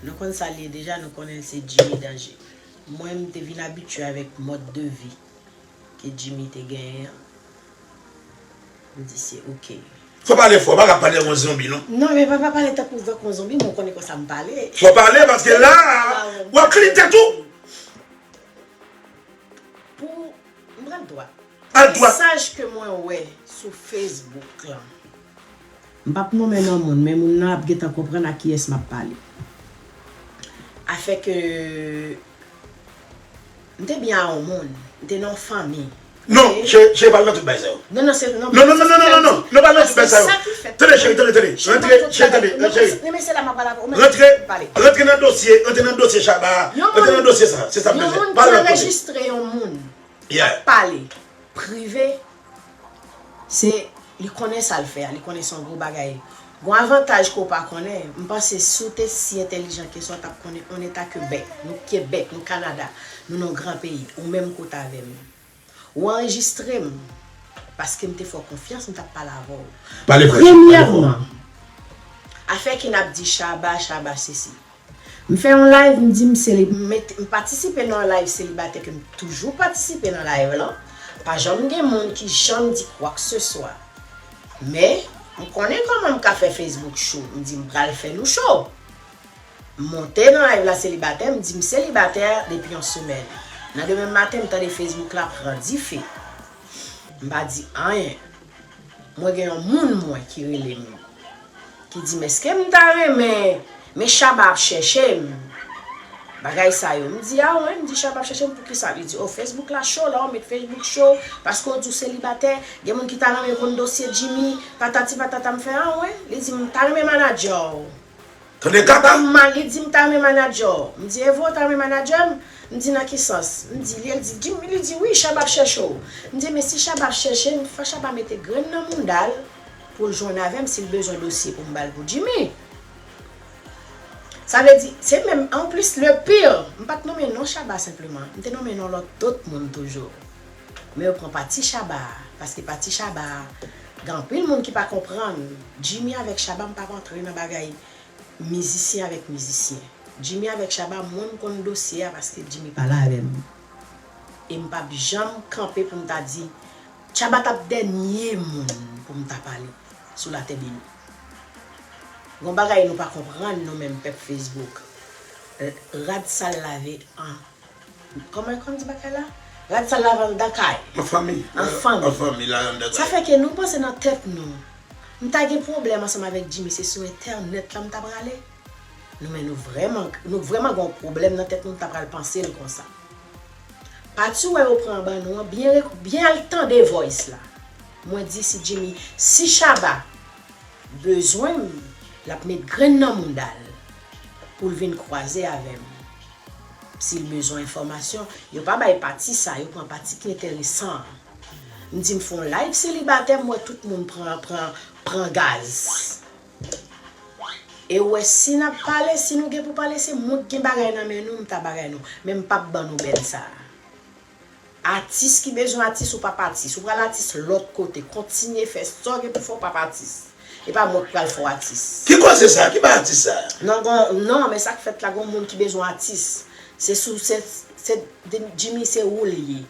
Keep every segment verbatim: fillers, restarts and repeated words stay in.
Nou konn sa l ye deja, nou konnen se Jimmy Danje. Mwen, m te vin abitye avèk mòd de vi ke Jimmy te genyen an. M di se oke. Fò pale fò, pa ka pale kon zonbi non. Non, men pa, pa pale tankou vè kon zonbi, mwen konnen konsa m pale. Fò pale paske la, w ap klin tèt ou. Pou m pran dwa. Al dwa. Mesaj ke mwen wè sou Facebook lan. M p ap nonmen non moun, men moun nan ap gentan konprann ak kiyès m ap pale. Afè ke m te byen a yon moun, m te nan yon fanmi. Non, cheri, cheri, pa al nan tout bagay sa yo. Non, non, se non. Non, non, non, non, non, non, non, non, pa al nan tout bagay sa yo. Tande, cheri, tande, tande. Rantre, cheri, tande, cheri. Rantre, rantre nan dosye, rantre nan dosye Shabba. Rantre nan dosye sa, se sa m bezwen. Pa al nan tout. Yon moun ki anrejistre yon moun. Yeah. Pale prive, se, li konnen sa l fè a, li konnen se yon gwo bagay. Gon avantaj ke w pa konnen, m panse si w te si entèlijan ke sa, w t ap konnen on eta Kebèk, nou Kebèk, nou Kanada, nou nan yon gran peyi, ou menm kote avè m. Ou anrejistre m, paske m te fè w konfyans, m t ap pale avè w. Pale frè, pale fò. Premyèman, afè ki n ap di Shabba, Shabba sesi. M fè yon live, m di m seli-, m met-, m patisipe nan yon live selibatè ke m toujou patisipe nan live lan. Pa janm gen moun ki janm di kwakseswa. Men, m konnen kòman m ka fè Facebook cho. M di m pral fè nou cho. M monte nan live la selibatè, m di m selibatè depi yon semèn. Nan demen maten, m tande Facebook la pran dife. M pa di anyen. Mwen gen yon moun mwen ki rele m, ki di m, èske m ta renmen, men Shabba ap chèche m. Bagay sa yo. M di, a wen, m di, Shabba ap chèche m, poukisa? Li di, o, Facebook la cho, la w met Facebook cho, paske w di w selibatè, gen moun ki ta renmen konn dosye Jimmy, patati patata, m fè, a wen. Li di m, ta renmen manadjè w. Tande kaka. Kòman li di m ta renmen manadjè w? M di, e vre w ta renmen manadjè m? M di, nan ki sans? M di, li, li di, di, li di, wi, Shabba ap chèche w. M di, men si Shabba ap chèche m, fò Shabba mete grenn nan mounda l pou l jwenn avè m si l bezwen dosye pou m ba l pou Jimmy. Sa vle di, se menm, anplis, le pire, m pa t nonmen non Shabba senpleman. M te nonmen non lòt dòt moun toujou. Men yo pran pati Shabba a, paske pati Shabba a, gen anpil moun ki pa konprann. Jimmy avèk Shabba, m p ap antre nan bagay mizisyen avèk mizisyen. Jimmy avèk Shabba, mwen m konn dosye a paske Jimmy pale avè m. E m p ap janm kanpe pou m ta di, Shabba t ap dènye moun pou m ta pale sou latè beni. Gon bagay nou pa konprann nou menm pèp Facebook. Rad sal lave an Kòman, kòman di bagay la? Rad sal lave anndan kay. An fanmi. An fanmi. An fanmi, lave anndan kay. Sa fè ke nou panse nan tèt nou, m ta gen pwoblèm ansanm avèk Jimmy, se sou entènèt la m ta prale. Nou, men nou vrèman, nou vrèman gen yon pwoblèm nan tèt nou, nou ta pral panse l konsa. Pati w wè yo pran anba nou an, byen, byen al tande voice la. Mwen di si Jimmy, si Shabba bezwen m, l ap met grenn nan mounda l pou l vin kwaze avè m. Si l bezwen enfòmasyon, yo pa bay pati sa, yo pran pati ki enteresan an. M di m fè yon live selibatè, m wè tout moun pran, pran, pran gaz. E w wè, si n ap pale, si nou gen pou pale, se moun ki gen bagay nan men nou, m ta bagay nou. Men m p ap ban nou bèn sa a. Atis ki bezwen atis, ou p ap atis. Ou pral atis lòt kote. Kontinye fè sa w gen pou fè, ou p ap atis. E pa mwen k pral fè w atis. Ki koze sa? Ki bay atis sa? Non, gon, non, men sa k fèt la, gon moun ki bezwen atis. Se sou, se, se, Jimmy, se ou l ye.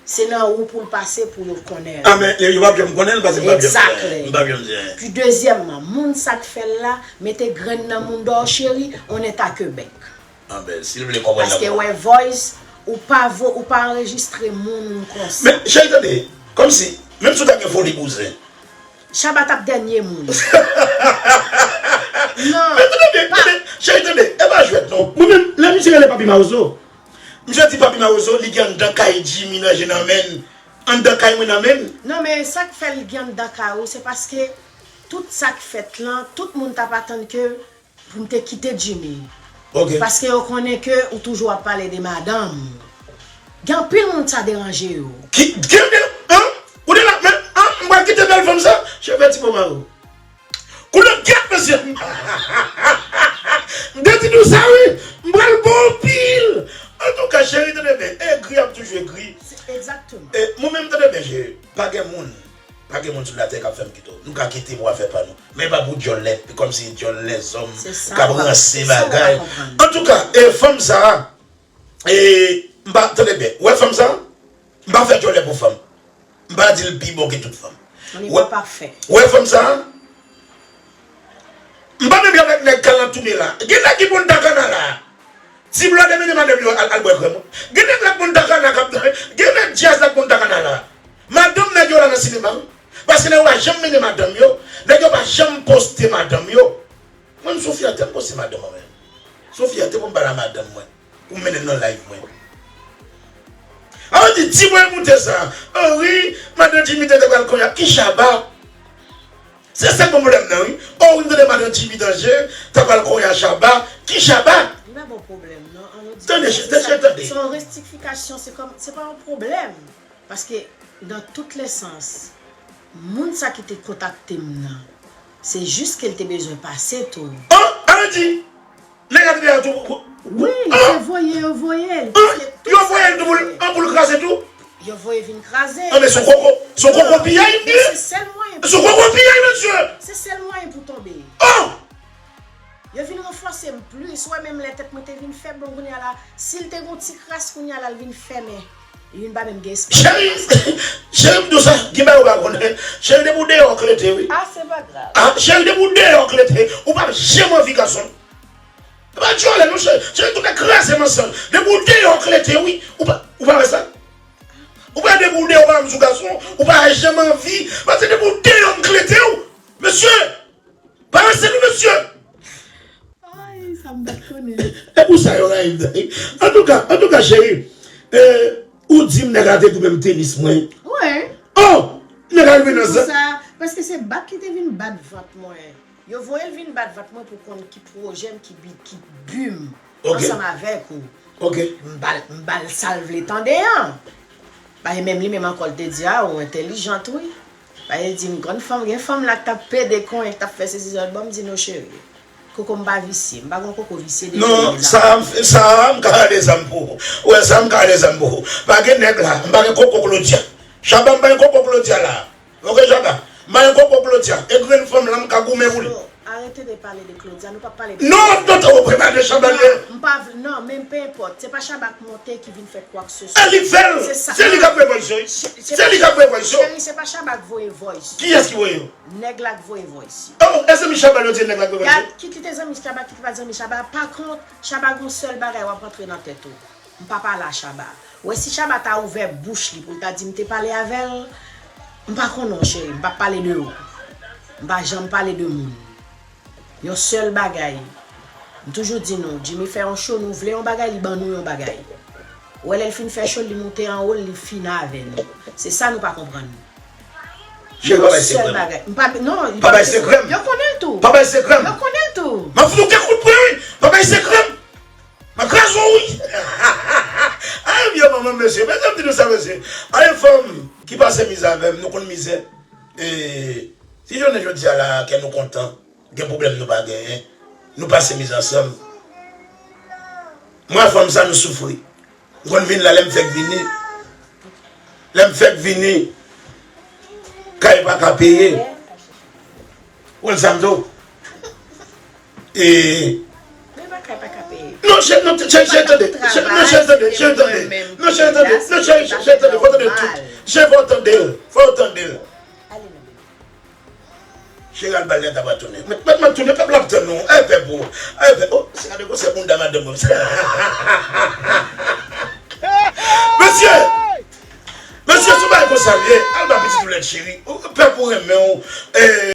Se nan ou pou l pase pou yo konnen l. A, men yo p ap janm konnen l paske m p ap janm di anyen. M p ap janm di anyen. Pi dezyèmman, moun sa k fè l la, mete grenn nan mounda w cheri, on est à Québec. Anben, si l vle konprann. Paske wè voice, ou pa vo, ou pa anrejistre moun konsa. Men, cheri, tande, kòmsi, menm si w ta gen foli bouzen. Shabba t ap dènye moun. Non. Men tande byen, tande, cheri, tande, e pa jwèt non. Mwen menm, lè misye rele Papi Mawozo, misye di Papi Mawozo, li gen anndan kay Jimmy nan je nan men l. Anndan kay mwen nan men l. Non, men sa k fè l gen anndan kay ou, se paske tout sa k fèt lan, tout moun t ap atann ke pou m te kite Jimmy. Ok. Paske yo konnen ke ou toujou ap pale de madanm. Gen anpil moun sa deranje yo. Ki, gen, gen, an? Ou te la, men, an, m pral kite bèl fanm sa? Cheve ti bon mari w. Koulè gyèt, mesye. M te di nou sa, wi. M pral bon anpil. Antouka, cheri, tande byen. Egri ap toujou egri. Se egzakteman. E, mwen menm, tande byen, cheri. Pa gen moun. Pa gen moun sou latè k ap fè m kite w. Nou ka kite pou afè pa nou. Men pa pou djòl lè, kòmsi djòl lèzòm k ap ranse bagay. Antouka, e fanm sa a, e, m pa, tande byen, ou wè fanm sa a? M pa fè djòlè pou fanm. M pa di l pi bon ke tout fanm. Ou wè fanm sa a? M pa menm avèk nèg Kalantou la. Gen nèg ki Punta Cana la. Ti Blòdè mennen madanm yo al, al bwè krèm. Gen nèg la Punta Cana k ap, gen nèg djaz la Punta Cana la. Madanm nèg yo la nan sinema wi. Paske nèg yo pa janm mennen madanm yo. Nèg yo pa janm poste madanm yo. Mwen, m se yon fyète m poste madanm mwen. Se yon fyète pou m pale a madanm mwen. Pou m mennen l nan live mwen. A, ou di, di mwen moute sa. O wi, madan Jimmy te pral konnya. Ki Shabba? Se sa k bon pwoblèm nan, wi. O wi, m tande madan Jimmy Danje ta pral konnya Shabba. Ki Shabba? Li pa bon pwoblèm, non. An nou di Tande, sa, tande, sa, tande. Se yon rektifikasyon, se kòm, se pa yon pwoblèm. Paske, dans tous les sens, moun sa ki te kontakte m nan, se jis ke l te bezwen pase tou. Oh, Andy! Nèg la te deja tou. Wi, li te voye, yo voye l. Yo voye l tou pou l, an pou l kraze tou. Yo voye vin kraze. An, men se yon koko, se yon koko piyay, mesye. Se sèl mwayen pou Se yon koko piyay, mesye. Se sèl mwayen pou tonbe. Oh! Yo vin ranfòse m plis. Ou wè menm lè tèt mwen te vin fèb, bon, kounye a la, si l te gon ti kras, kounye a la, l vin fèmen. Youn pa menm gen espwa. Cheri, cheri, m di w sa, gen bagay ou pa konnen. Cheri, depi w deyò, w klete, wi. Ah, se pa grav. Ah, cheri, depi w deyò, w klete, ou p ap janm anvi gason. E pa djòlè, non, cheri. Cheri, tout nèg kraze m ansanm. Depi w deyò, w klete, wi. Ou pa, ou pa wè sa? Ou pa depi w deyò, w pa janm sou gason, ou pa janm anvi. Paske depi w deyò, m klete w. Mesye! Parese nou, mesye! Ay, sa m pa t konnen. E pou sa yo rayi m. Antouka, antouka, cheri, eh, ou di m nèg la te goumen m tenis mwen. Wi. Oh! Nèg la rive nan zan. Pou sa, paske se bat ki te vin bat vant mwen. Yo voye l vin bat vant mwen pou konn ki pwojè m, ki bi, ki bi m ansanm avèk ou. Ok. M ba l, m ba l sa l vle tande an. Paske menm li menm ankò l te di, a, ou entèlijant wi. Paske l di m grann fanm, gen fanm la k t ap pede konyen, k t ap fè sesi sa, bon, m di non cheri. Koko m pa visye, m pa gon koko visye depi. Non, sa a, sa a, m ka rale zam pou ou. Ou wè sa a, m ka rale zam pou ou. Pa gen nèg la, m pa gen koko Claudia. Shabba, m pa gen koko Claudia la. Ok, Shabba. M pa gen koko Claudia. E grenn fanm lan, m ka goumen pou li. Arete de pale de Claudia, nou p ap pale de Claudia. Non, non, non, ou pa de Shabba li ye. Non, m pa vle, non, men pe enpòt. Se pa Shabba k monte ki vin fè kwakseswa. E li k fè l. Se li k ap voye voice yo. Se li k ap voye voice yo. Cheri, se pa Shabba k voye voice. Kiyès ki voye yo? Nèg la k voye voice yo. Oh, e zanmi Shabba yo di nèg la k voye voice yo? Gad, kit li te zanmi Shabba, kit li pa t zanmi Shabba. Pa kont, Shabba gon sèl bagay w ap rantre nan tèt ou. M pa pale a Shabba. Ou wè si Shabba ta ouvè bouch li pou l ta di m te pale avè l, m pa konnen w cheri, m p ap pale de ou. M pa janm pale de moun. Yon sèl bagay, m toujou di nou, Jimmy fè yon show, nou vle yon bagay, li ban nou yon bagay. Ou wè lè l fin fè show, li moute anwo, li fini avè nou. Se sa nou pa konprann. Cheri, pa bay sekrè m. M pa, non, li pa bay sekrè m. Yo konnen l tou. Pa bay sekrè m. Yo konnen l tou. M ap fout ou kèk kout pwen, wi. Pa bay sekrè m. M ap kraze w, wi. Ay, byen, manman, mesye. Mesye, m di nou sa, mesye. Ay, fanm ki pase mizè avè m, nou konn mizè. E, si jounen jodi a la, kè nou kontan, gen pwoblèm nou pa genyen, nou pase mizè ansanm. Mwen, fanm sa, nou soufri. M konn vin la, lè m fèk vini. Lè m fèk vini, kay pa ka peye. Ou konn sa m di w? E. Men pa kay pa ka peye. Non, chè, non, chè, chè, tande. Chè, non, chè, tande, chè, tande. Non, chè, tande. Non, chè, chè, chè, tande. Fò tande tout. Chè, fò tande l. Fò tande l. Ale, non. Cheri al bal nèt ap a tounen. Mèt, mèt, mèt tounen, pèp la ap tann nou. Ay, pèp ou. Ay, pèp. Oh, se gade konsèy moun da madanm mwen. Mesye! Mesye, sou bagay konsa l ye. Al ba pitit ou lèt cheri. Pèp ou renmen w. Eh,